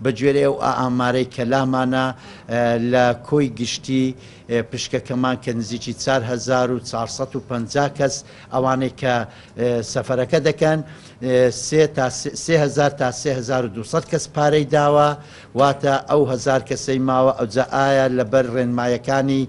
بە گوێرەی ئەو ئامارەی کە لامانە لە کۆی گشتی پشکەکەمان کە نزیکی 4450 کەس ئەوانەی کە سەفەرەکە دەکەن، سێ تا 3000 تا 3200 کەس پارەی داوە، واتە ئەو 1000 کەسەی ماوە. ئەوجا ئایا لەبەر ڕێنمایەکانی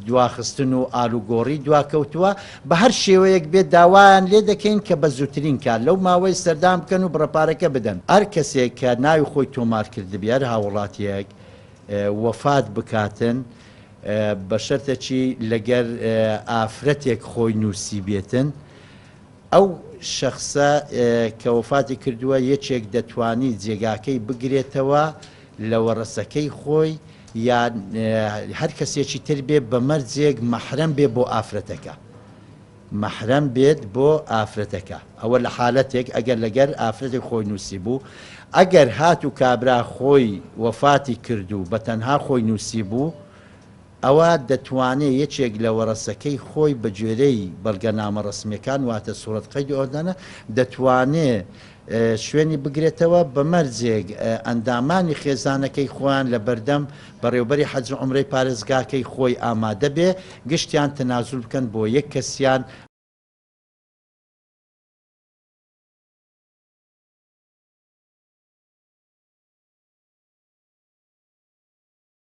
دواخستن و ئالوگۆڕی دواکەوتووە؟ بە هەر شێوەیەک بێت، داوایان لێ دەکەین کە بە زووترین کات لەو ماوەی سەردان بکەن و بڕەپارەکە بدەن. هەر کەسێک کە ناوی خۆی تۆمار کردبی، هەر هاوڵاتیەک وەفات بکاتن، بە شەرتەکی لەگەر ئافرەتێک خۆی نووسی بێتن، ئەو شەخسە کە وەفاتی کردووە، یەکێک دەتوانی جێگاکەی بگرێتەوە لە وەرەسەکەی خۆی یان هەر کەسێکی تر بێ، بە مەرجێک مەحرەم بێ بۆ ئافرەتەکە، مەحرەم بێت بۆ ئافرەتەکە. ئەوە لە حالەتێک ئەگەر لەگەر ئافرەتێک خۆی نووسی بوو. ئەگەر هات و کابرا خۆی وەفاتی کرد و بە تەنها خۆی نووسی بوو، ئەوە دەتوانێت یەکێک لە وەرەسەکەی خۆی بە گوێرەی بەڵگەنامە ڕەسمیەکان، واتە سوورەت قەید و ئەوانە، دەتوانێت شوێنی بگرێتەوە، بە مەرجێک ئەندامانی خێزانەکەی خۆیان لە بەردەم بەڕێوبەری حەج و عومرەی پارێزگاکەی خۆی ئامادە بێ، گشتیان تەنازول بکەن بۆ یەک کەسیان.